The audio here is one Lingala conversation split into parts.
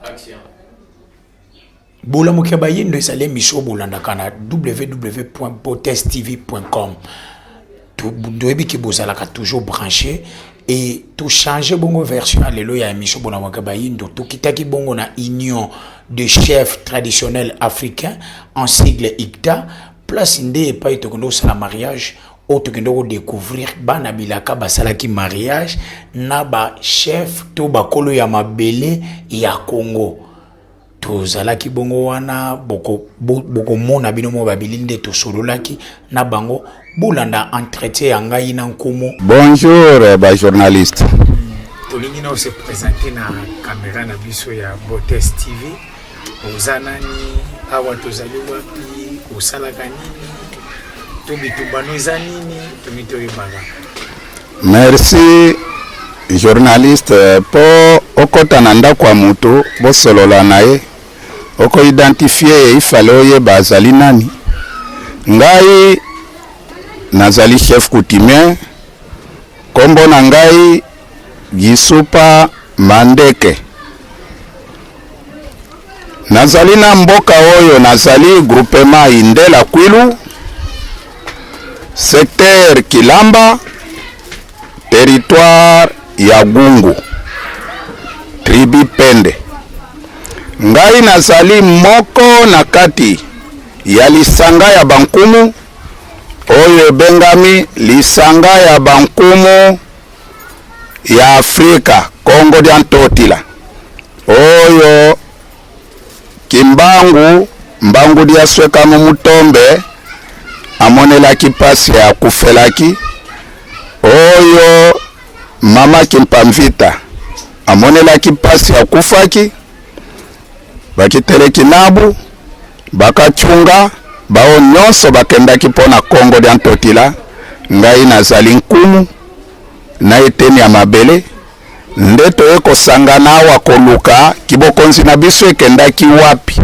Action. Bolamuki ya bayindo ezali emission bolandaka na www.botestv.com. Toyebi ke bozalaka toujours branché et tochange bongo version ya lelo ya émission Bolamuki ya bayindo. Tokitaki bongo na Union de chefs traditionnels africains en sigle ICTA, place nde epai tokende kosala mariage oyo tokende kodécouvrir bana bilaka basalaki mariage na bachef to bakolo ya mabele ya Congo. Tozalaki bongo wana, bokomona bino mo babili nde tosololaki na bango. Bolanda entretien ya ngai na nkumu. Bonjour bajournaliste. Tolingi na ose présenter na caméra na biso ya Botes TV. Oza nani? Awa tozali wapi? Osalaka nini? To bitumbano eza nini? Tomi toyebaka. Merci journaliste. Mpo okɔta na ndako ya moto, bosolola na ye, okoidentifie ye, ifale oyeba azali nani. Ngai nazali chef coutumier, nkombo na ngai Gisupa Mandeke. Nazali na mboka oyo, nazali groupement Indela Kwilu, secteur Kilamba, territoire ya Gungu, tribu Pende. Ngai nazali moko na kati ya lisanga ya bankumu oyo ebengami lisanga ya bankumu ya Afrika Kongo dia Ntotila, oyo Kimbangu Mbangu dia Swekano Mutombe amonelaki mpasi akufelaki, oyo Mama Kimpamvita amonelaki mpasi akufaki, bakiteleki nabu bakachunga bao nyonso bakendaki mpo na Kongo dia Ntotila. Ngai nazali nkumu na eteni ya mabele nde toye kosangana awa koluka kibokonzi na biso ekendaki wapi,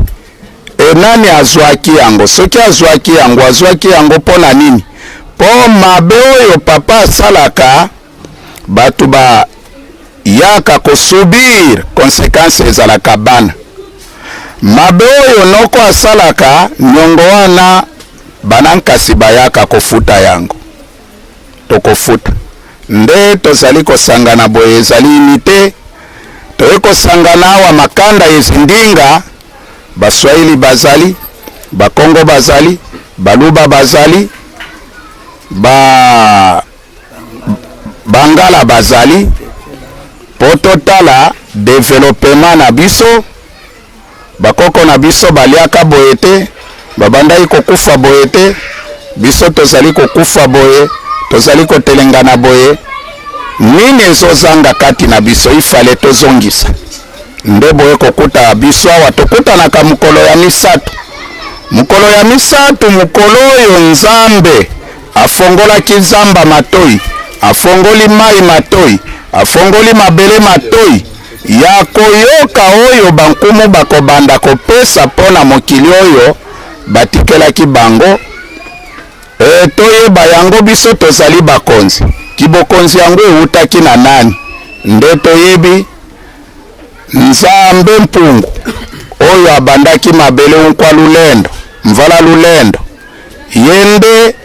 e nani azwaki yango. Soki azwaki yango, azwaki yango mpo na nini? Mpo mabe oyo papa asalaka, bato bayaka kosubir conséquence ezalaka bana. Mabe oyo noko asalaka, niongo wana bana nkasi bayaka kofuta yango. Tokofuta nde tozali kosangana boye, ezali unité. Toye kosangana awa makanda ezindinga, Baswahili bazali, Bakongo bazali, Baluba bazali, ba Bangala bazali, mpo totala développement na biso. Bakoko na biso baliaka boye te, babandaki kokufa boye te. Biso tozali kokufa boye, tozali kotelengana boye. Nini ezozanga kati na biso? Ifale tozongisa nde boye kokuta biso awa. Tokutanaka mokolo ya misato, mokolo ya misato, mokolo oyo Nzambe afongolaki zamba matoi, afongoli mai matoi, afongoli mabele matoi ya koyoka oyo bankumu bakobanda kopesa mpo na mokili oyo batikelaki bango. E, toyeba yango, biso tozali bakonzi. Kibokonzi yango ewutaki na nani? Nde toyebi Nzambe Mpungu oyo abandaki mabele unkwa lulendo mvala lulendo, ye nde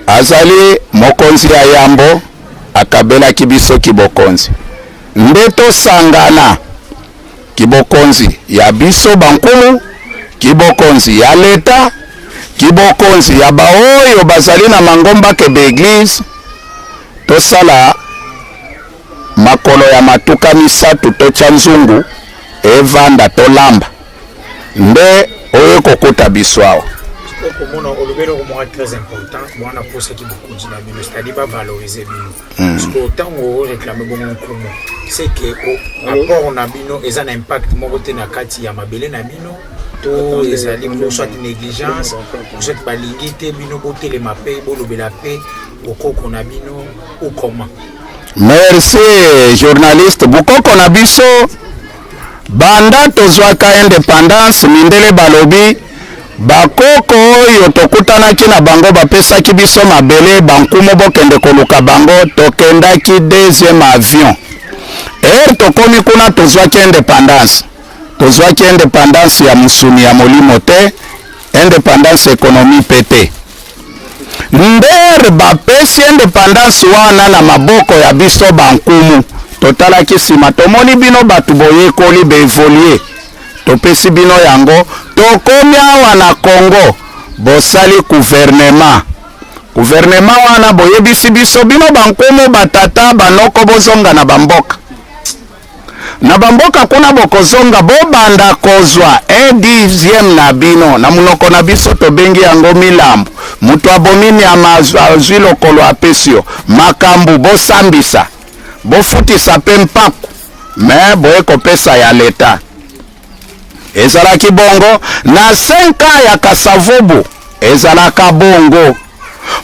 azali mokonzi ya yambo akabelaki biso kibokonzi. Nde tosangana kibokonzi ya biso bankumu, kibokonzi ya leta, kibokonzi ya baoyo bazali na mangomba ke baeglize. Tosala makolo ya matuka misato, totya nzungu evanda, tolamba nde oyo ekokuta biso awa. Okomona olobi eloko moko très important wana, posaki bokonzi na bino, c'est-à-dire bavalorize bino, parce que ntango oréclame bongo nkumu, c'est que apport na bino eza na impact moko te na kati ya mabele na bino, to ezali pour soit négligence, pour soit balingi te bino botelema mpe bolobela mpe bokoko na bino, ou comment? Merci journaliste. Bokoko na biso, banda tozwaka indépendance, mindele balobi bakoko oyo tokutanaki na bango bapesaki biso mabele, bankumu bokende koluka bango. Tokendaki deuxième avion. Heure tokomi kuna tozwaki independance, tozwaki independance ya mosuni ya molimo te, independance economie mpe te. Ndere bapesi independance wana na maboko ya biso bankumu, totalaki nsima tomoni bino bato boyekoli baevolue, topesi bino yango. Tokomi awa na Congo, bosali gouvernement. Gouvernement wana boyebisi biso bino bankumu, batata, banoko, bozonga na bamboka. Na bamboka kuna bokozonga, bobanda kozwa un dixième na bino. Na monoko na biso tobengi yango milambo. Moto abomi nyama azwi lokolo apesi yo makambo, bosambisa, bofutisa mpe mpaku, me boye kopesa ya leta. Ezalaki bongo na 5 ans ya Kasavubu, ezalaka bongo.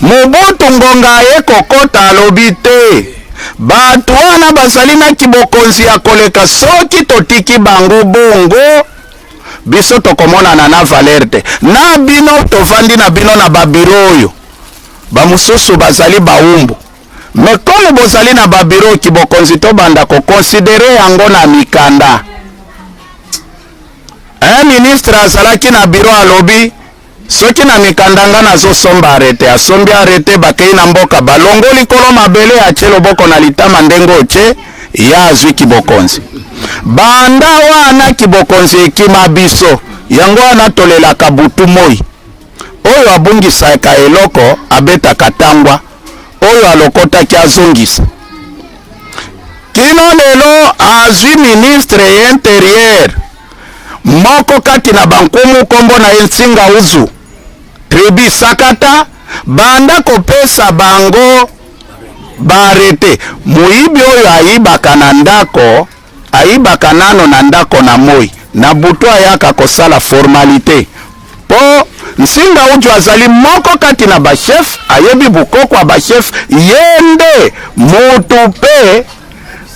Mobutu ngonga aye kokota alobi te bato wana bazali na kibokonzi ya koleka, soki totiki bango bongo biso tokomonana na valeur te. Na bino tovandi na bino na babiro oyo, bamosusu bazali baumbu, me comme bozali na babiro kibokonzi, tobanda kokonsidere yango na mikanda. Un ministre azalaki na biro alobi soki na mikanda nga nazosomba arrêté, asombi arrêté, bakei na mboka, balongoli kolo mabele, atie loboko na litama ndenge otie ya azwi kibokonzi. Banda wana kibokonzi ekima biso, yango wana tolelaka butu moi. Oyo abungisaka eloko abetaka tangwa, oyo alokotaki azongisa. Kino lelo azwi ministre ya interieur moko kati na bankumu, nkombo na ye Nsinga Uzu, tribu Sakata, banda kopesa bango baarete. Moyibi oyo ayibaka na ndako, ayibaka nano na ndako na moi, na butu ayaka kosala formalité. Po Nsinga Uju azali moko kati na bachef, ayebi bukoko ya bachef, ye nde mutu mpe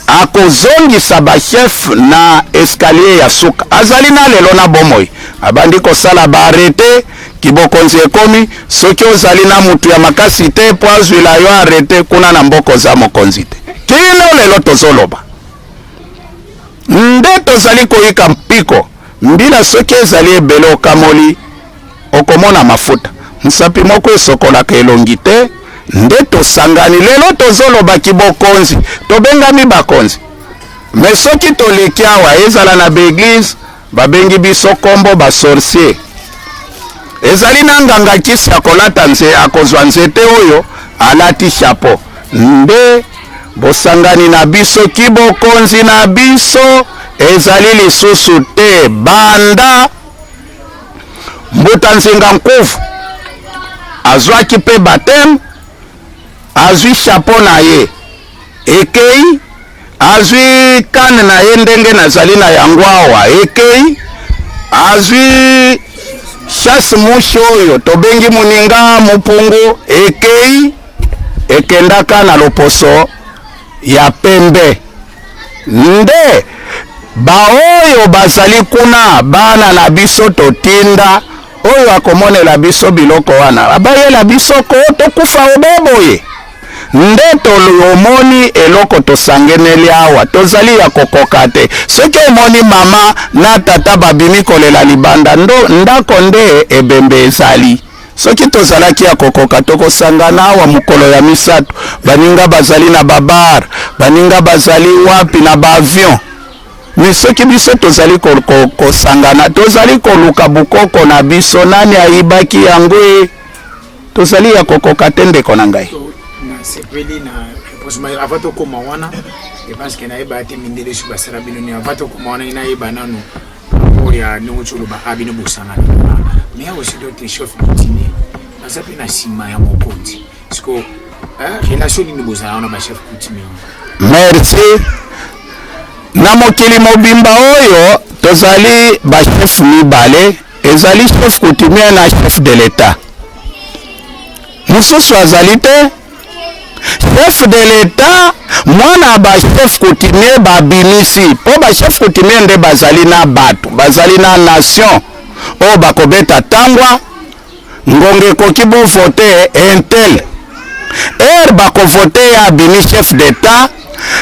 akozongisa bachef na escalier ya suka. Azali na lelo na bomoi, abandi kosala baarete, kibokonzi ekomi. Soki ozali na mutu ya makasi te mpo azwila yo arrêté kuna na mboka, oza mokonzi te. Kino lelo tozoloba nde tozali koyika mpiko. Mbila soki ezali ebele okamoli, okomona mafuta. Mosapi moko esokolaka elongi te. Nde tosangani lelo tozoloba kibokonzi, tobengami bakonzi, me soki toleki awa ezala na baeglize babengi biso kombo basorcier. Ezali na nganga kisi akolata nze, akozwa nzete oyo alati chapeau. Nde bosangani na biso, kibokonzi na biso ezali lisusu te. Banda Mbuta Nzinga Nkuvu azwaki mpe bateme, azwi chapeau na ye ekei, azwi kane na ye ndenge nazali na yango awa ekei, azwi chasse mouche oyo tobengi moninga mopungu ekei, ekendaka na loposo ya pembe. Nde baoyo bazali kuna bana na biso totinda oyo akomonela biso biloko wana, bayela biso ko tokufa obe boye. Nde tolomoni eloko tosangeneli awa, tozali ya kokoka te. Soki omoni mama na tata babimi kolela libanda, ndo ndako nde ebembe ezali. Soki tozalaki ya kokoka, tokosangana awa mokolo ya misato. Baninga bazali na babar, baninga bazali wapi na baavion. Me soki biso tozali kosangana, tozali koluka bukoko na biso, nani ayibaki yango e? Tozali ya kokoka te, ndeko na ngai. Nasepeli na réponse, mais avant tokóma wana, je pense que nayeba te mindele so basala bino nini. Avant tokóma wana, nayeba nanu rapport ya ndenge oti oloba a bino bosangana, mais ya aussi d'autres chefs coutumier baza mpe na nsima ya mokonzi. Siko relation nini bozala wana, bachef coutumier? Merci. Na mokili mobimba oyo tozali bachef mibale, ezali chef coutumier na chef de l'État. Mosusu azali te. Chef de l'État mwana bachef coutumier babimisi, mpo bachef coutumier nde bazali na bato, bazali na nation oyo bakobeta tangwa ngonga ekoki bovote un tel. Ere bakovote ye, abimi chef d'État.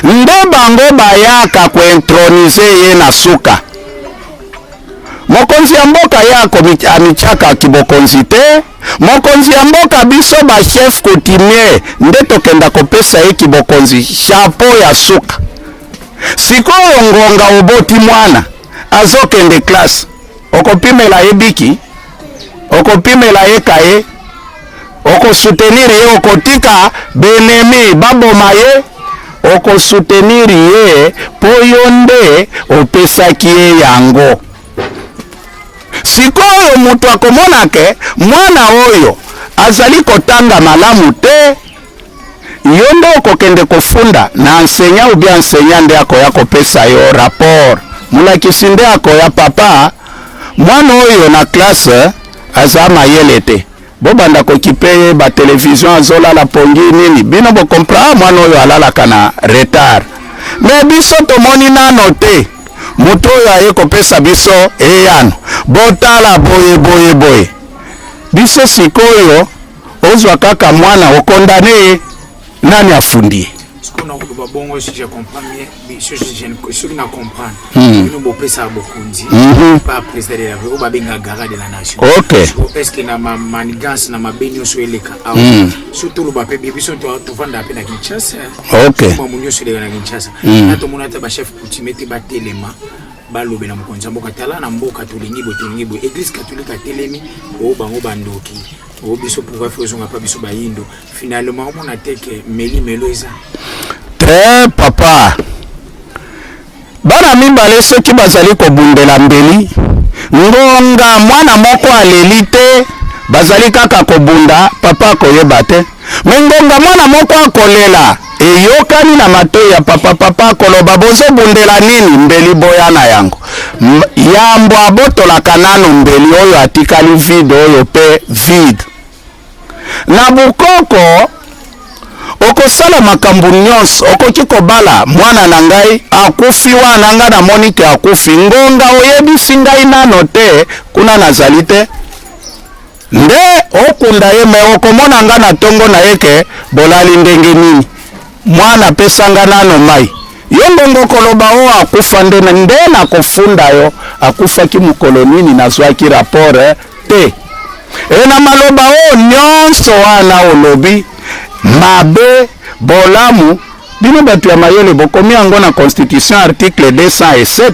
Nde bango bayaka kointronize ye na suka. Mokonzi ya mboka ye amitiaka kibokonzi te. Mokonzi ya mboka, biso ba chef coutumier nde tokenda kopesa ye kibokonzi, chapeau ya suka. Sikoyo ngonga oboti mwana azokende classe, okopimela ye biki, okopimela ye kaye, okosoutenir ye, okotika benemi baboma ye, okosoutenir ye mpo yo nde opesaki ye yango. Sikoyo moto akomona ke mwana oyo azali kotanga malamu te, yo nde okokende kofunda na enseignant ou bien enseignant nde akoya kopesa yo rapport. Molakisi nde akoya, papa, mwana oyo na classe aza mayele te, bobanda kokipe ye ba television, azolala pongi nini, bino bocomprendre mwana oyo alalaka na retard. Me biso tomoni nano te moto oyo aye kopesa biso eyano, botala boye boye boye. Biso sikoyo ozwa kaka mwana okondane ye, nani afundi ye? Sikoyo nakoloba bongo, si je comprends bien, soki na comprendre bino, bopesaka bokonzi par président de la République oyo babengaka garant de la nation. Est ce que na manigance na mabe nyonso eleka awa, so toloba mpe biso tovandaka mpe na Kinshasa, mambo nyonso eleka na Kinshasa, na tomona ata bachef coutumier te batelema, balobela mokonzi ya mboka: tala, na mboka tolingi boye, tolingi boye. Église catholique atelemi oyo, bango bandoki oyo, biso pourquoi faut ozonga mpa biso bayindo? Finalement omona te ke meli melo eza? Te, papa. Bana mibale soki bazali kobundela mbeli, ngonga mwana moko aleli te, bazali kaka kobunda, papa akoyeba te. Me ngonga mwana moko akolela, eyokani na matoi ya papa, papa akoloba: bozobundela nini? Mbeli boya na yango. Yambo abotolaka nano mbeli oyo atikali vide, oyo mpe vide. Na bukoko okosala makambo nyonso, okoki kobala mwana na ngai, akufi wana, ngai namoni ke akufi, ngonga oyebisi ngai nano te, kuna nazali te nde okunda ye. Me okomona nga na ntongo na ye ke bolali ndenge nini, mwana apesanga nano mai. Yo ngongo koloba oyo akufa nde nde nakofunda yo, akufaki mokolo nini, nazwaki rapport te. E na maloba oyo nyonso wana olobi, mabe bolamu, bino bato ya mayele bokomi yango na constitution, article 207.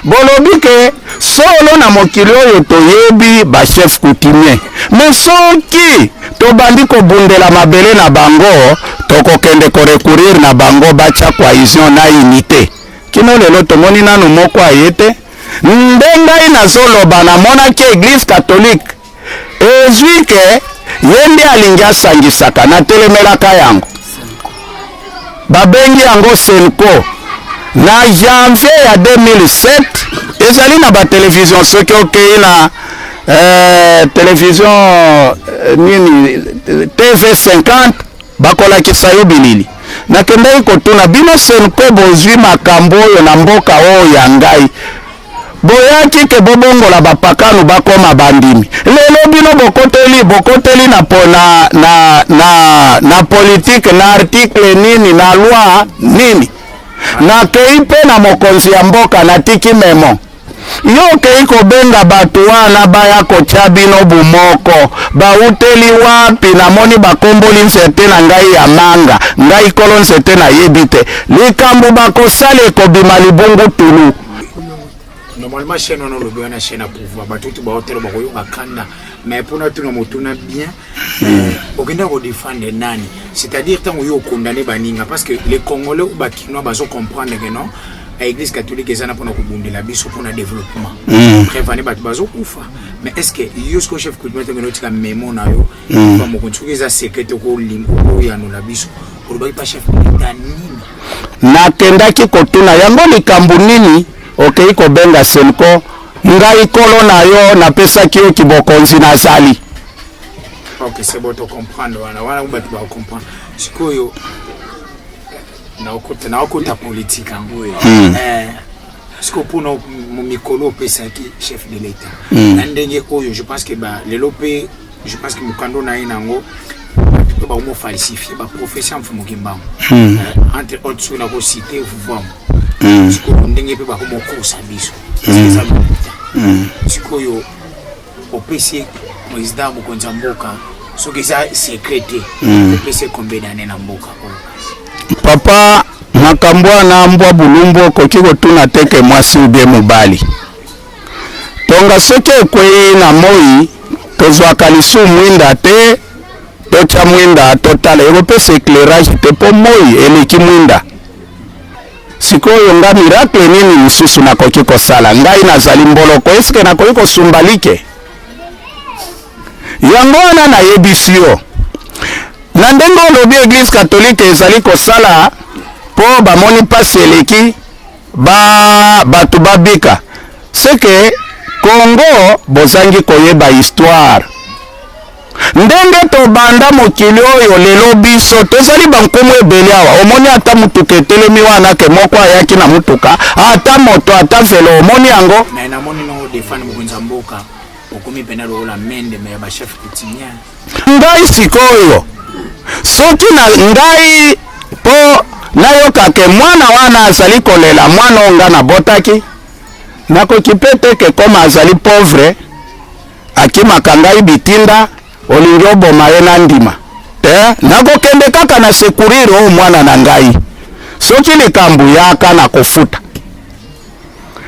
Bolobi ke solo na mokili oyo toyebi bachef coutumier, me soki tobandi kobundela mabele na bango, tokokende korecourir na bango, batya cohésion na unité. Kino lelo tomoni nanu moko aye te. Nde ngai nazoloba, namonaki église catholique ezwi ke ye nde alingi asangisaka, natelemelaka yango. Babengi yango CENCO na janvier ya 2007. Ezali na batelevizio, soki okei na télévision nini, TV 50, bakolakisa yo bilili. Nakendaki kotuna bino, CENCO, bozwi makambo oyo na mboka oyo ya ngai, boyaki ke bobongola bapakanu bakoma bandimi. Lelo bino bokoteli bokoteli na, po, na, na, na, na politike, na article nini, na loi nini? Nakei mpe na mokonzi ya mboka, natiki memo. Yo okei kobenga bato wana baya kotya bino bumoko, bauteli wapi? Namoni bakomboli nzete na ngai ya manga, ngai kolo nzete nayebi te. Likambo bakosala ekobima libungu tulu. Normalement chaîne wana olobi wana, chaîne ya pouvoir, bato tu baotela bakoyoka kanda. Mais mpona tuna motuna bien, okenda kodefendre nani? C'est-à-dire ntango yo okondane baninga, parce que les Congolais ou Bakinois bazocomprendre que non, église catholique eza na mpona kobundela biso mpona développement. Bref, ane bato bazokufa. Mais est ce que yo siko chef coutumier, ntango otika memo na yo pa mokonzi, soki eza secret, okoyanola biso, olobaki pa chef d'état nini? Nakendaki kotuna yango likambo nini okei kobenga CENCO, ngai kolo na yo napesaki yo kibokonzi, nazali. Ok, c'est bon, tocomprendre wana. Wana bato bacomprendre. Sikoyo naokota politique yango. Sikoyo mpona mikolo opesaki chef de l'État na ndenge oyo, je pense que lelo mpe, je pense que mokando na ye nango bato mpe bakomo falsifier baprophétie ya Mfumu Kimbangu, entre autres soki nakociter Vuvamu. Sikoyo ndenge mpe bakomokosa biso, eza lokuta. Sikoyo opesi président, mokonzi ya mboka, soki eza secret te, opesi combien d'année na mboka oyo? Papa, makambo wana, mbwa bulumbu, okoki kotuna te ke mwasi ubie mobali. Tonga soki ekwei na moi, tozwaka lisu mwinda te, totya mwinda, totala, ekopesa éclairage te, mpo moi eleki mwinda. Sikoyo nga, miracle nini lisusu nakoki kosala? Ngai nazali mboloko, eske nakoki kosumba like? Yango wana nayebisi yo, na ndenge olobi, Église catholique ezali kosala mpo bamoni mpasi eleki ba bato babika. Seke Kongo bozangi koyeba histoire ndenge tobanda mokili oyo. Lelo biso tozali bankumu ebele awa. Omoni ata mutuka etelemi wana ke moko ayaki na mutuka, ata moto, ata vélo, omoni yango? Me namoni no défendre mokonzi ya mboka, okomi mpena lokola mende me ya bachef coutumier. Ngai sikoyo, soki na ngai mpo nayoka ke mwana wana azali kolela, mwana oyo nga nabotaki, nakoki mpe te ke koma azali pauvre, akimaka ngai bitinda, olingi oboma ye na ndima te. Nakokende kaka na secourir oyo mwana na ngai. Soki likambo yaka na kofuta,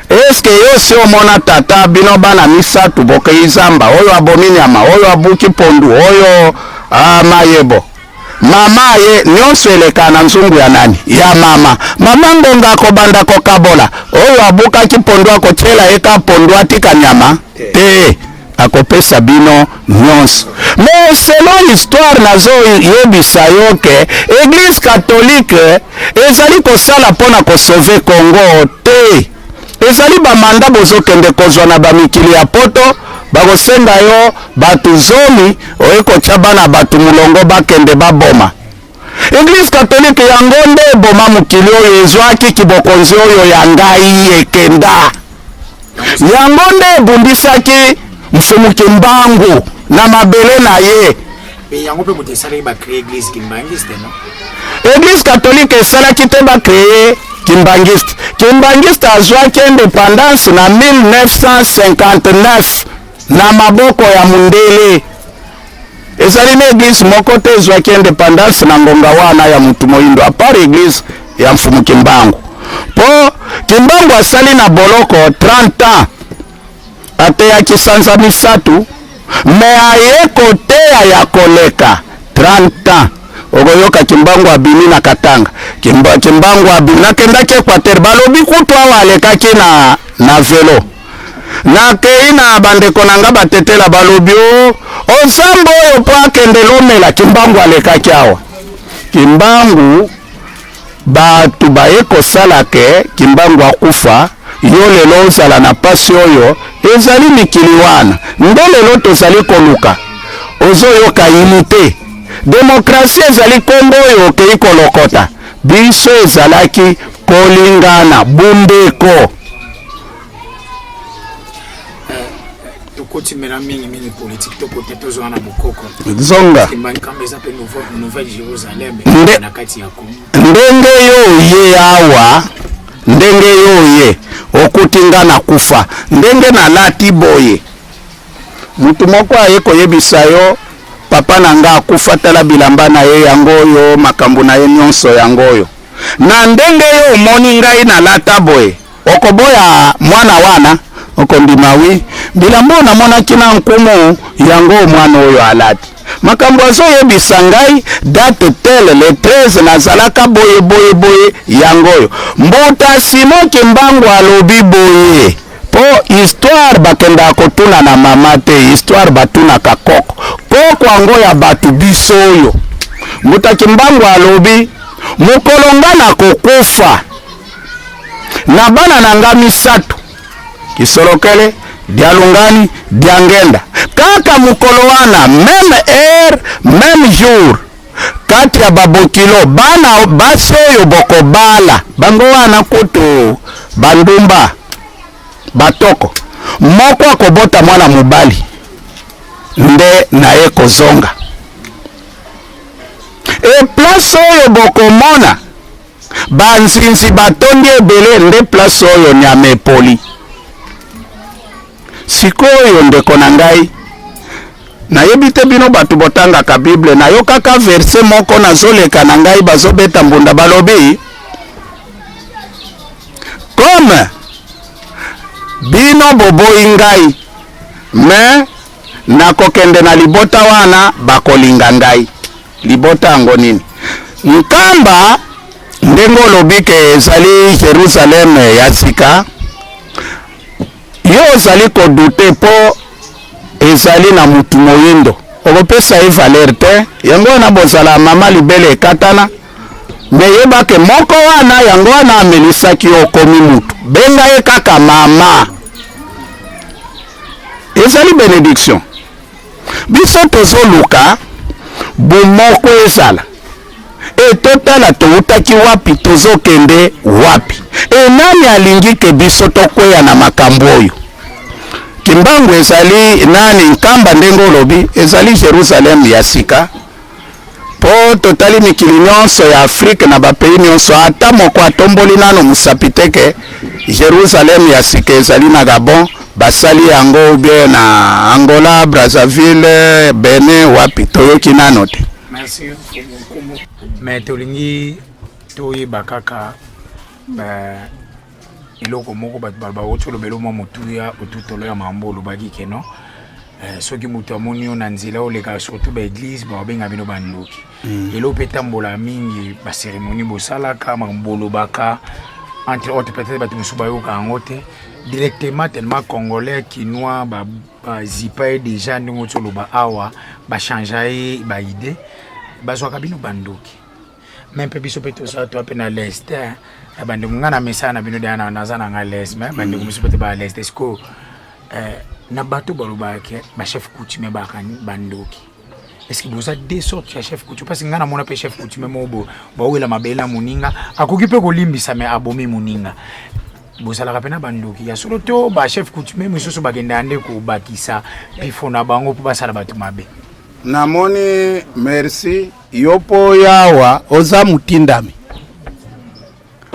eske yo si omona tata bino bana misato bokei zamba, oyo abomi nyama, oyo abuki pondu, oyo mayebo, mama ye nyonso eleka na nzungu ya nani? Ya mama. Mama ngonga akobanda kokabola, oyo abukaki pondu akotiela ye ka pondu, atika nyama te, akopesa bino nyonso. Mais selon histoire, nazoyebisa yo ke Église catholique ezali kosala mpona kosauver Congo te. Ezali bamanda bozokende kozwa na bamikili ya Poto. Bakosenga yo bato 10, oye kotya bana bato molongo, bakende baboma. Église catholique yango nde eboma mokili oyo, ezwaki kibokonzi oyo ya ngai ekenda. Yango nde ebundisaki Mfumu Kimbangu na mabele na ye. Me yango mpe moto esalaki bacréer Église kimbangiste, non? Église catholique esalaki te bacréer kimbangiste. Kimbangiste azwaki indépendance na 1959 na maboko ya mundele. Ezali na église moko te ezwaki indépendance na ngonga wana ya mutu moyindo, à part église ya Mfumu Kimbangu, mpo Kimbangu asali na boloko 30 ans, ateyaki sanza 3, me aye koteya ya koleka 30 ans. Okoyoka Kimbangu abimi na Katanga. Kimbangu abimi, nakendaki Équateur, balobi kutu awa alekaki na vélo. Nakei na bandeko na nga batetela, balobi o ozamba oyo mpo akende Lomela, Kimbangu alekaki awa. Kimbangu, bato baye kosala ke Kimbangu akufa. Yo lelo ozala na pasi oyo ezali mikili wana nde lelo tozali koluka. Ozoyoka unité, démocratie, ezali nkombo oyo okei kolokota. Biso ezalaki kolingana, bundeko. Tokoti mena mingimingi politique, tokota, tozwa na bokoko. Zonga. Kamba eza mpe Nouvelle Jérusalem na kati ya Congo. Ndenge yo oye awa, ndenge yo oye, okuti nga na kufa, ndenge nalati boye, mutu moko aye koyebisa yo: "Papa na nga akufa, tala bilamba na ye yango oyo, makambo na ye nyonso yango oyo." Na ndenge yo omoni ngai nalata boye, okoboya mwana wana? Okondima wi bilamba oyo namonaki na nkumu yango, mwana oyo alati makambo azoyebisa ngai, date telle, le 13, nazalaka boye boye boye, yango oyo. Mbuta Simon Kimbangu alobi boye, mpo histoire bakendaka kotuna na mama te, histoire batunaka koko, koko yango ya bato biso oyo. Mbuta Kimbangu alobi: "Mokolo nga nakokufa na bana na nga misato, Kisolokele, Dialungani, Diangenda, kaka mokolo wana, même heure, même jour, kati ya babokilo, bana basi oyo bokobala bango wana kutu bandumba batoko, moko akobota mwana mobali nde naye kozonga." E place oyo bokomona banzinzi batondi ebele, nde place oyo nyama epoli. Sikoyo ndeko na ngai, nayebi te bino bato botangaka Bible, nayokaka verse moko nazoleka na ngai, bazobeta mbunda, balobi comme bino boboyi ngai, me nakokende na libota wana bakolinga ngai. Libota yango nini? Nkamba, ndenge olobi ke ezali Jerusalem ya sika, yo ozali kodute mpo ezali na mutu moyindo, okopesa ye valeur te. Yango wana bozala mama libele ekatana, me yeba ke moko wana, yango wana amelisaki yo, okomi mutu, benga ye kaka mama, ezali benediction. Biso tozoluka bomoko ezala e totala toutaki wapi, tozokende wapi, e nani alingi ke biso tokweya na makambo oyo. Kimbangu ezali nani? Nkamba, ndenge olobi, ezali Jerusalem ya sika, po totali mikili nyonso ya Afrike na bapays nyonso, ata moko atomboli nano mosapi te ke Jerusalem ya sika ezali na Gabon, basali yango, ou bien na Angola, Brazzaville, Benin, wapi, toyoki nano te. Merci. Mais tolingi toyeba kaka eloko moko, bato bauti olobela mwa motuya otutolo ya mambo, olobaki ke non, soki moto amoni yo na nzela oleka, surtout baeglise, babenga bino bandoki. Eloko mpe etambola mingi, bacérémonie bosalaka, makambo bolobaka, entre autres, peut-être bato mosusu bayoka yango te directement, tellement Congolais kinois bazipa ye déjà, ndenge oti oloba awa, bachangea ye baidée, bazwaka bino bandoki. Me mpe biso mpe toza toa mpe na l'Est, bandeko nga na mesana na bino deya, naza na nga l'Est, me bandeko mosusu mpe te ba l'Est. Est-ce que na bato balobaka bachef coutumier baka bandoki, est ce que boza deux sortes ya chef coutumier? Parce que nga namona mpe chef coutumier moko bawela mabele na moninga, akoki mpe kolimbisa, me abomi moninga. Bozalaka mpe na bandoki ya solo to bachef coutumier mosusu bakendaka nde kobakisa pifo na bango mpo basala bato mabe? Namoni, merci yo, mpo yawa oza motindami.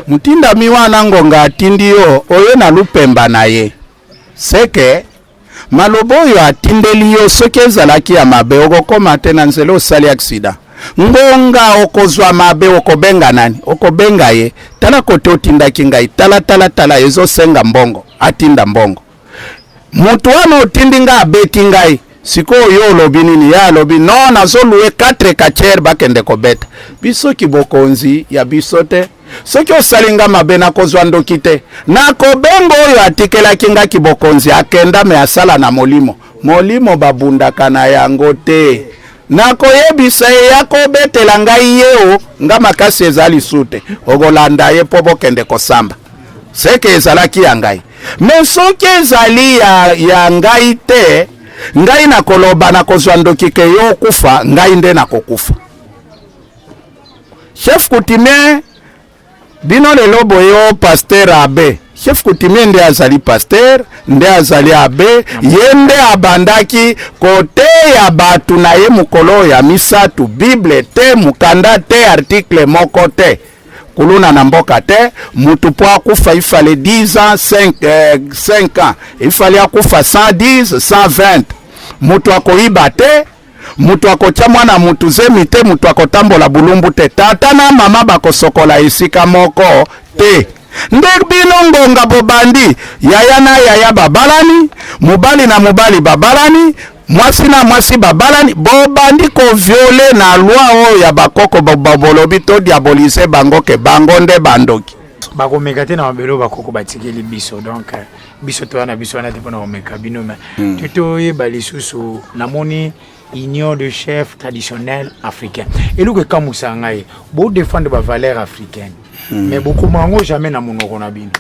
Motindami wana, ngonga atindi yo, oye na lupemba na ye, seke maloba oyo atindeli yo, soki ezalaki ya mabe, okokoma te na nzela, osali accident, ngonga okozwa mabe, okobenga nani? Okobenga ye: tala kote otindaki ngai, tala, tala, tala, ezosenga mbongo. Atinda mbongo, motu wana otindi ngai abeti ngai. Sikoyo yo olobi nini? Ye alobi: non, nazolouer 4 catcheurs, bakende kobeta biso. Ki bokonzi ya biso te. Soki osali nga mabe, nakozwa ndoki te, nakobenga oyo atikelaki nga kibokonzi. Akenda, me asala na molimo. Molimo babundaka na yango te. Nakoyebisa ye ya kobetela ngai ye o nga makasi eza lisu te, okolanda ye mpo bokende kosamba. Seke ezalaki ya ngai. Me soki ezali ya ngai te, ngai nakoloba, nakozwa ndoki ke yo okufa, ngai nde nakokufa. Chef coutumier, bino lelo boye o pasteur, abbé, chef coutumier nde azali pasteur, nde azali abbé. Ye nde abandaki koteya bato na ye mokolo ya misato, Bible te, mokanda te, article moko te, kuluna na mboka te. Mutu mpo akufa, ifale 10 ans, 5, 5 ans, ifale akufa 110, 120. Mutu akoyiba te, mutu akotia mwana mutu zemi te, mutu akotambola bulumbu te, tata na mama bakosokola esika moko te. Nde bino ngonga bobandi, yaya na yaya babalani, mobali na mobali babalani, mwasi na mwasi babalani, bobandi kovioler na loi oyo ya bakoko. Bolobi todiaboliser bango ke bango nde bandoki. Bakomeka te na mabele oyo bakoko batikeli biso. Donc biso toya na biso wana te mpona komeka bino. Me to toyeba lisusu, namoni Union de chefs traditionnels africains. Eloko ekamwisaka ngai, bodéfendre bavaleur africaine, mais bokoma yango jamais na monoko na bino,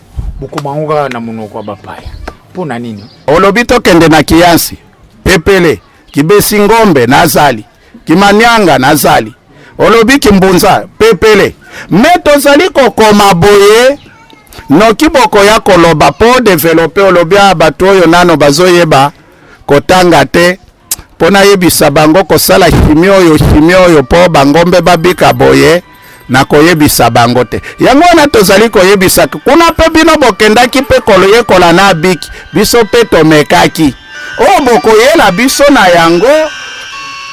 bokoma yango kaka na monoko ya bapaya. Mpo na nini? Olobi tokende na kiyansi pepele, kibesi ngombe nazali, kimanianga nazali, olobi kimbunza pepele, me tozali kokoma boye noki bokoya koloba mpo développer. Olobi a bato oyo nano bazoyeba kotanga te. mpo nayebisa bango kosala chimie oyo chimie oyo mpo bangombe babika boye, nakoyebisa bango te. Yango wana tozali koyebisa kuna mpe bino bokendaki mpe koyekola na biki, biso mpe tomekaki. Oyo bokoyela biso na yango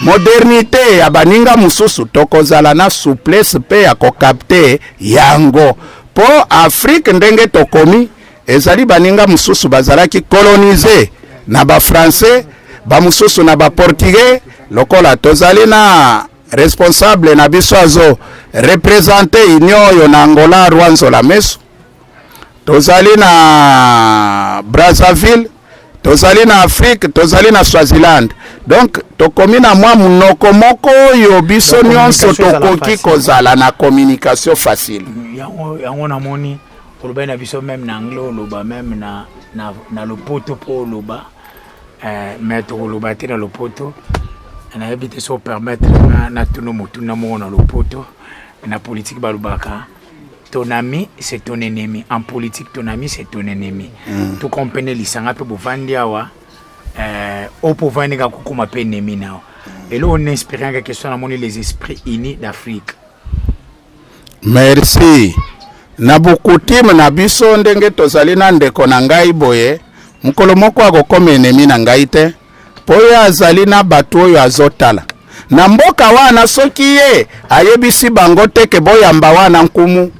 modernite ya baninga mosusu, tokozala na souplesse mpe ya kokapte yango. Mpo Afrique ndenge tokomi, ezali baninga mosusu bazalaki colonise na ba français, ba mosusu na ba portugais. Lokola tozali na responsable na biso azo représenter union oyo na Angola, Rwanzola Meso, tozali na Brazzaville, tozali na Afrique, tozali na Swaziland. Donc tokomi na mwa munoko moko oyo biso nyonso tokoki kozala na communication facile. Yango, yango namoni olobai na biso même na anglais, oloba même na lopoto mpo oloba, mais tokoloba te na lopoto. Nayebi te so permettre nga natuna motuna moko na lopoto. Na politique balobaka: ton ami, c'est ton ennemi. En politique, ton ami, c'est ton ennemi. Tout comme pene lisanga mpe bovandi awa, oyo mpo ovandi kaka kokóma mpe ennemi na yo. Eloko na inspiré nga question, namoni les esprits unis d'Afrique. Merci. Na bukutime na biso, ndenge tozali na ndeko na ngai boye, mokolo moko akokoma ennemi na ngai te, mpo ye azali na bato oyo azotala na mboka wana. Soki ye ayebisi bango te ke boyamba wana nkumu,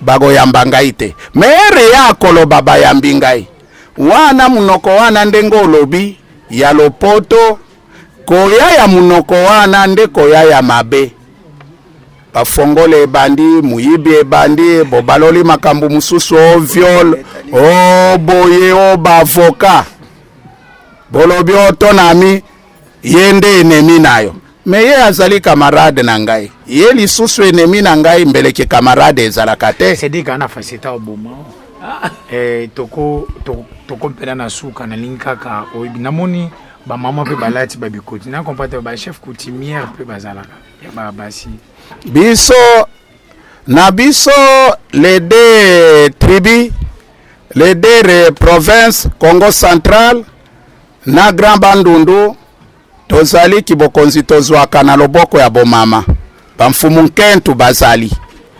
bakoyamba ngai te. Me ere ye akoloba, bayambi ngai wana. Munoko wana, ndenge olobi ya lopoto, koya ya munoko wana nde koya ya mabe. Bafongole ebandi, moyibi ebandi, bobaloli makambo mosusu, o viol, o boye, o baavocat bolobi o tonami ye nde ennemi na yo. Me ye azali camarade na ngai, ye lisusu ennemi na ngai, mbeleke camarade ezalaka te. C'est-à-dire kana facilité oboma toko mpena na suka. Nalingi kaka oyebi, namoni bamama mpe balati babikoti na comprendre, bachef coutumière mpe bazalaka ya basi. Biso na biso, les deux tribus, les deux provinces, Congo Central na Grand Bandundu, tozali kibokonzi tozwaka na loboko ya bomama. Bamfumu nkentu bazali.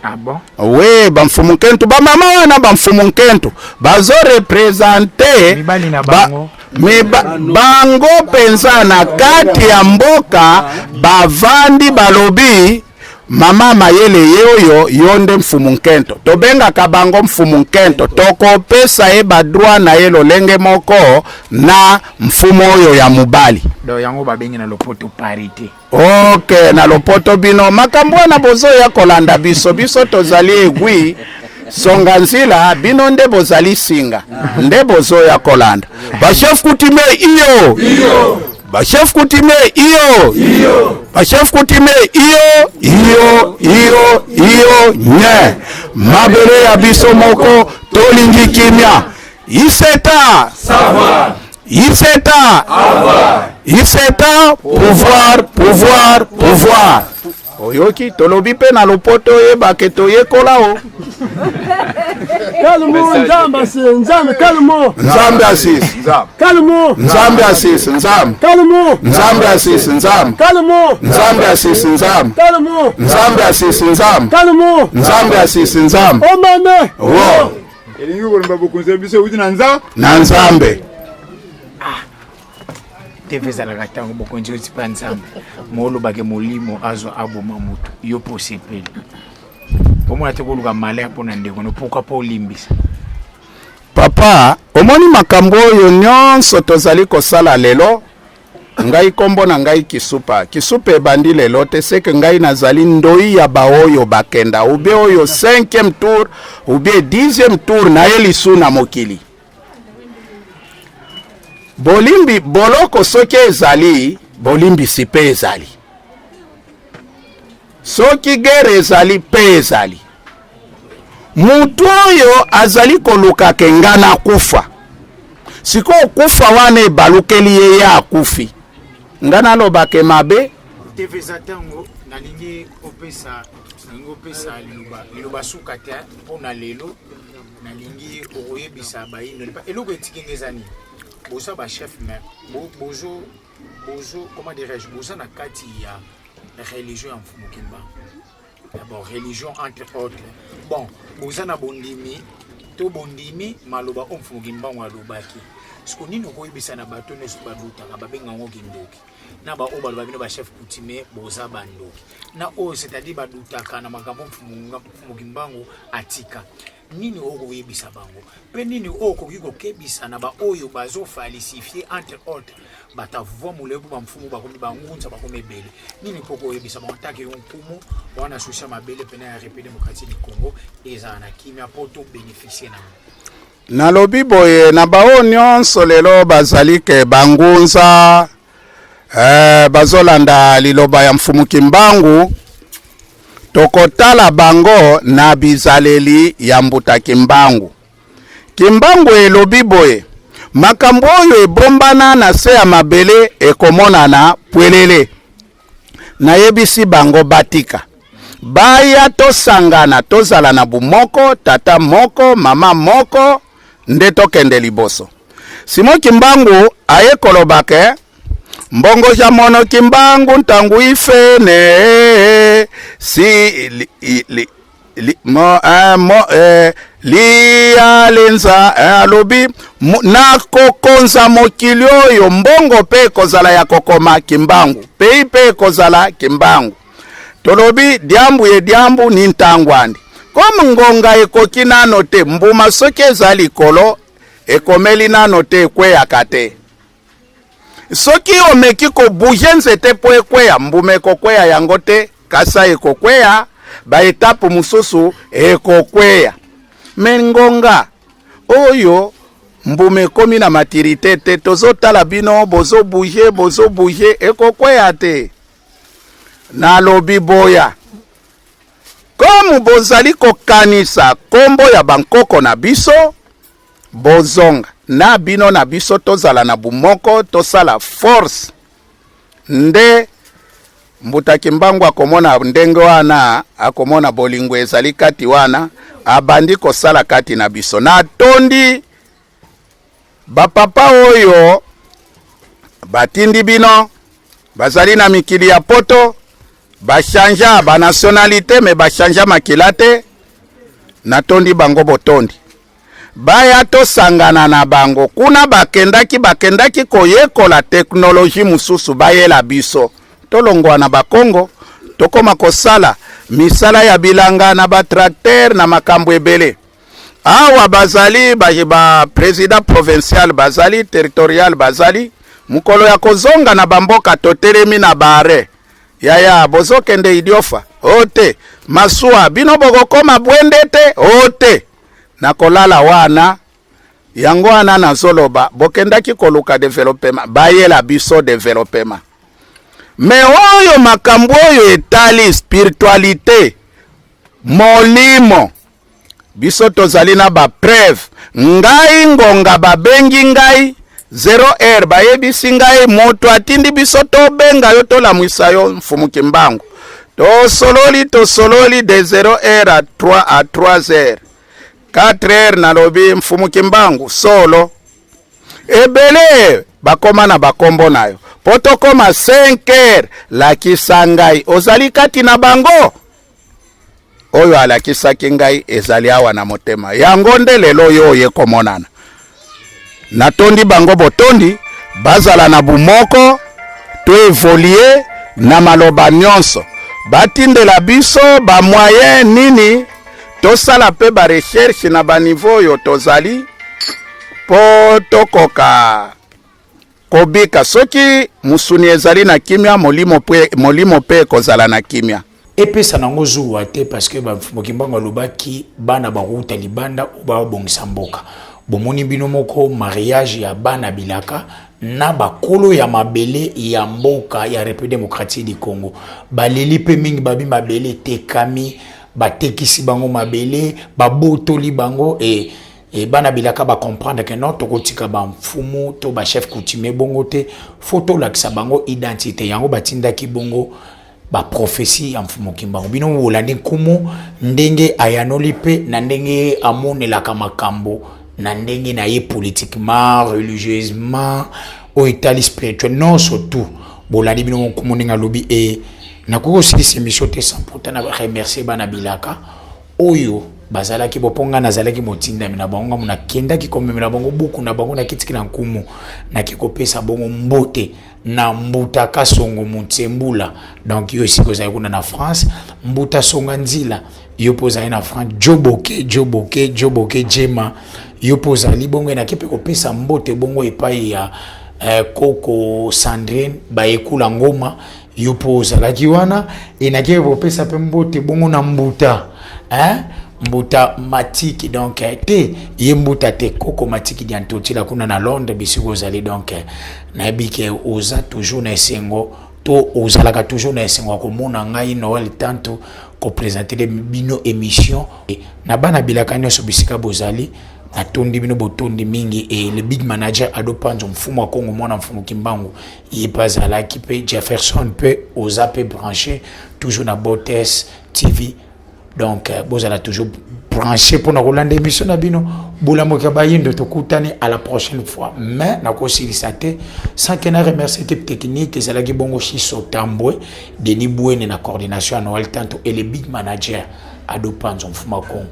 Ah bon? We, bamfumu nkentu, bamama wana, bamfumu nkentu bazoreprésenter mibali na bango. Bango mpenza na kati ya mboka bavandi, balobi: mama mayele ye oyo, yo nde mfumu nkento. Tobengaka bango mfumu nkento, tokopesa ye badroit na ye lolenge moko na mfumu oyo ya mobali. Donc yango babengi na lopoto parité. Ok, na lopoto bino makambo wana bozoya kolanda biso. Biso tozali egwi songa nzila, bino nde bozali singa, nde bozoya kolanda. Bachef coutumier iyo, bachef coutumier iyo, bachef coutumier iyo, iyo, iyo, iyo nye. Mabele ya biso moko, tolingi kimia. Iseta, iseta, iseta, pouvoir, pouvoir, pouvoir. Oyoki, tolobi mpe na lopoto, oyebake toyekola o. Calmo, Nzambe asi, Nzambe, calmo. Nzambe asisi. Calmo. Nzambe asisi, Nzambe. Calmo. Nzambe asisi, Nzambe. Calmo. Nzambe asisi, Nzambe. Calmo. Nzambe asisi, Nzambe. Calmo. Nzambe asisi, Nzambe. Omame. Wo. Elingi koloba bokonzi ya biso euti na nza na Nzambe. Tv ezalaka ntango bokonzi oti mpa Nzambe. Moolobake molimo azwa aboma motu, yo mpo osepeli, omona te koluka malheur mpo na ndeko no. Pourquoi mpo olimbisa? Papa, omoni makambo oyo nyonso tozali kosala lelo, ngai nkombo na ngai Kisupa. Kisupa ebandi lelo te. Seke ngai nazali ndoi ya baoyo bakenda ube oyo 5e tour ube 10e tour na ye lisu na mokili. Bolimbi boloko soki ezali, bolimbisi mpe ezali. Soki guerre ezali mpe ezali. Mutu oyo azali koluka ke nga nakufa, sikoyo kufa wana ebalukeli ye, ye akufi, nga nalobake mabe. TV eza ntango nalingi opesa liloba suka te mpo na lelo. Nalingi okoyebisa bayindo eloko etiki nga eza nini. Boza bachef, mais bozo Bozo, comment dirais-je, boza na kati ya religion ya Mfumu Kimbangu. D'abord religion entre autres. Bon, boza na bondimi to bondimi maloba oyo Mfumu Kimbangu alobaki. Siko nini okoyebisa na bato nyonso badutaka babenga yango kindoki na baoyo baloba bino bachef coutumier boza bandoki na oyo c'est-à-dire badutaka na makambo Mfumu Kimbangu atika nini oyo okoyebisa bango mpe nini oyo okoki kokebisa na baoyo bazofalsifie entre autres batavua molai mpo bamfumu bakomi bangunza bakomi ebele nini mpo koyebisa bango ntake yo nkumu wana susi ya mabele pene ya République démocratique du Congo ezala na kimia mpo tobénéficie nango. Nalobi boye na baoyo nyonso lelo bazali ke bangunza bazolanda liloba ya Mfumu Kimbangu, tokotala bango na bizaleli ya Mbuta Kimbangu. Kimbangu elobi boye, makambo oyo ebombana na se ya mabele ekomonana pwelele. Nayebisi bango batika baya, tosangana, tozala na bumoko, tata moko, mama moko, nde tokende liboso. Simon Kimbangu aye koloba ke mbongo ja mono Kimbangu ntangu ifene si li, li, li, mo, eh, mo, eh, lialenza alobi nakokonza mokili oyo, mbongo mpe ekozala ya kokoma Kimbangu, pei mpe ekozala Kimbangu. Tolobi diambu ye diambu ni ntango andi komi ngonga ekoki nano te. Mbuma soki eza likolo ekomeli nano te, ekweyaka te. Soki omeki kobouger nzete mpo ekweya, mbuma ekokweya yango te, kasa ekokweya, baétape mosusu ekokweya. Me ngonga oyo mbuma ekomi na maturité te, tozotala bino bozobouger, bozobouger, ekokweya te. Nalobi boya, komu bozali kokanisa nkombo ya bankoko na biso, bozonga na bino na biso, tozala na bumoko, tosala force nde Mbuta Kimbangu akomona ndenge wana, akomona bolingo ezali kati wana, abandi kosala kati na biso. Natondi bapapa oyo batindi bino, bazali na mikili ya poto, bachangea banationalité me bachangea makila te. Natondi bango botondi, baya tosangana na bango kuna. Bakendaki koyekola technologie mosusu, bayela biso, tolongwa na Bakongo, tokóma kosala misala ya bilanga na batracteur na makambo ebele. Awa bazali ba président provincial, bazali territorial, bazali mokolo ya kozonga na bamboka, totelemi na bare yaya, bozokende Idiofa o te, masuwa bino bokokoma Bwende te o te, nakolala wana. Yango wana nazoloba, bokendaki koluka développement, bayela biso développement. Me oyo makambo oyo etali spiritualité, molimo, biso tozali na bapreuve. Ngai ngonga babengi ngai 0 heure, bayebisi ngai moto atindi biso tobenga yo, tolamwisa yo, Mfumu Kimbangu. Tosololi, tosololi de 0 heure à 3, à 3 heures, 4 heures. Nalobi, Mfumu Kimbangu, solo ebele bakóma na bakombo na yo, mpo tokóma 5 heures, lakisa ngai ozali kati na bango. Oyo alakisaki ngai ezali awa na motema, yango nde lelo oyo oye komonana. Natondi bango botondi, bazala na bumoko, toévoluer na maloba nyonso. Batindela biso bamoyen nini tosala mpe barecherche na baniveau oyo tozali mpo tokoka kobika. Soki musuni ezali na kimia, molimo mpe ekozala na kimia. Epesa nango zuwa te, parce que Kimbangu alobaki bana bakouta libanda oyo babongisa mboka. Bomoni bino moko mariage ya bana bilaka na bakolo ya mabele ya mboka ya République démocratique du Congo. Baleli mpe mingi, babi mabele etekami, batekisi bango mabele, babotoli bango. E bana bilaka bacomprendre ke non, tokotika bamfumu to bachef coutumier bongo te, fo tolakisa bango identité. Yango batindaki bongo baprophétie ya Mfumu Kimbangu. Bino bolandi nkumu ndenge ayanoli mpe na ndenge amonelaka makambo na ndenge na ye, politiquement, religieusement. Oyo etali spirituel nyonso tout bolandi bino nkumu ndenge alobi. E nakoki kosilisa émission te sans pourtant na remercier bana bilaka oyo bazalaki bo, mpo ngai nazalaki motindami na bango. Ngambo nakendaki komemela bango buku na bango, nakitiki na nkumu, nake kopesa bongo mbote na Mbuta Kasongo Muntsembula. Donc yo esika ozali kuna na France, Mbuta Songa Nzila, yo mpo ozali na France, Joboke Joboke Joboke Jema, yo mpo ozali bongo. Enake mpe kopesa mbote bongo epai ya koko Sandrine Bayekula Ngoma, yo mpo ozalaki wana. Enake kopesa mpe mbote bongo na Mbuta, hein? Mbuta Matiki, donc te ye Mbuta te, koko Matiki Diantotila kuna na Londres bisika ozali. Donc nayebi ke oza toujours na esengo to ozalaka toujours na esengo ya komona ngai Noel Tanto koprésenter bino émission. Na bana bilaka nyonso bisika bozali, natondi bino botondi mingi. E le big manager Ado Panzo, mfumu ya Kongo, mwana mfumu Kimbangu, ye mpe azalaki mpe. Jefferson mpe oza mpe branché toujours na Botes TV. Donc bozala toujours branché mpona kolanda émission na bino Bolamoka Bayindo. Tokutani à la prochaine fois, mais nakosilisa te sans ke na remercier équipe technique. Ezalaki bongo Shiso Tambwe, Denis Bouene na coordination ya Noël Tanto et le big manager Ado Panzo, mfuma Congo.